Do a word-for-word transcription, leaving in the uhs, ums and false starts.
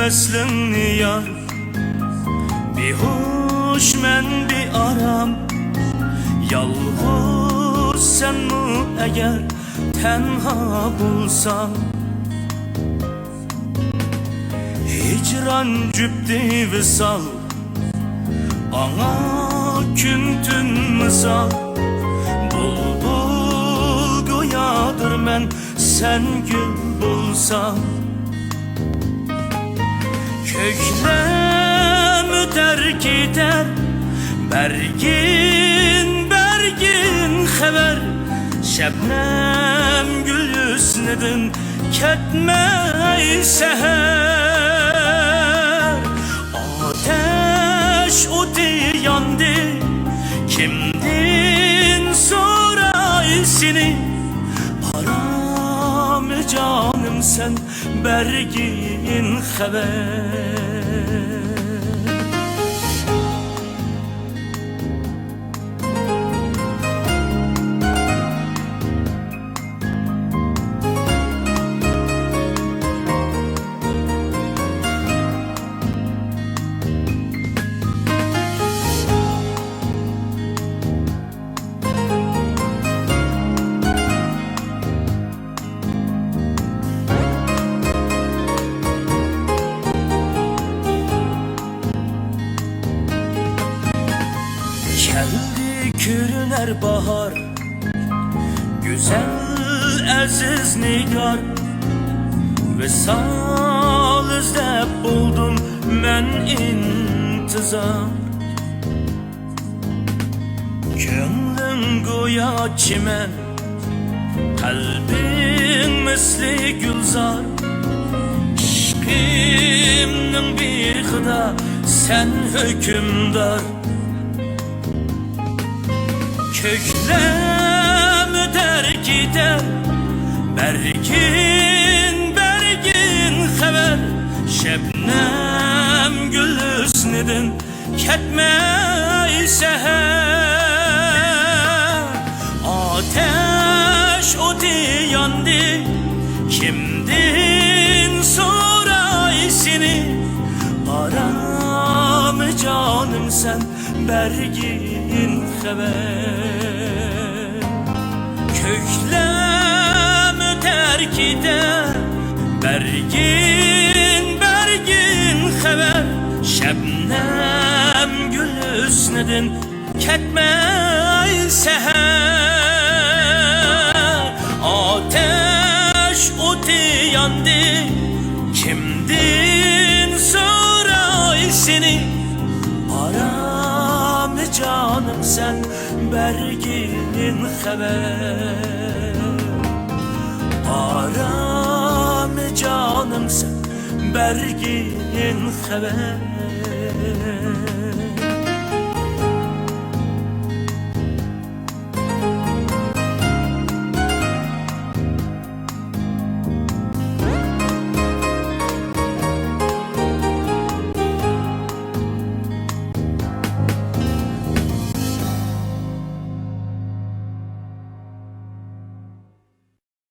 ۋەسلىڭنى يار، بىھوشمەن بىئارام، يالغۇز سەنمۇ ئەگەر تەنھا بولساڭ. ھىجران جۈپتى ۋىسال، ئاڭا كۈن تۈن مىسال، بۇلبۇل گويادۇر مەن، سەن گۈل بولساڭ. كۆكلەم ئۆتەر كېتەر، بەرگىن، بەرگىن خەۋەر، شەبنەم گۈل ھۆسنىدىن كەتمەي سەھەر. ئاتەش ئوتى ياندى، كىمدىن سوراي سېنى؟ ئارامى جانىم سەن، بەرگىن خەۋەر. كەلدى كۆرۈنەر باھار، گۈزەل ئەزىز نىگار، ۋىسال ئىزدەپ بولدۇم مەن ئىنتىزار. كۆڭلۈڭ گويا چىمەن، قەلبىڭ مىسلى گۈلزار، ئىشقىمنىڭ بېغىدا سەن ھۆكۈمدار. كۆكلەم ئۆتەر كېتەر، بەرگىن، بەرگىن خەۋەر، شەبنەم گۈل ھۆسنىدىن كەتمەي سەھەر. ئاتەش ئوتى ياندى، كىمدىن سوراي سېنى؟ ئارامى جانىم سەن، بەرگىن خەۋەر. كۆكلەم ئۆتەر كېتەر، بەرگىن، بەرگىن خەۋەر، شەبنەم گۈل ھۆسنىدىن كەتمەي سەھەر. ئاتەش ئوتى ياندى، كىمدىن سوراي سېنى؟ ئارامى جانىم سەن، بەرگىن خەۋەر. ئارامى جانىم سەن، بەرگىن خەۋەر.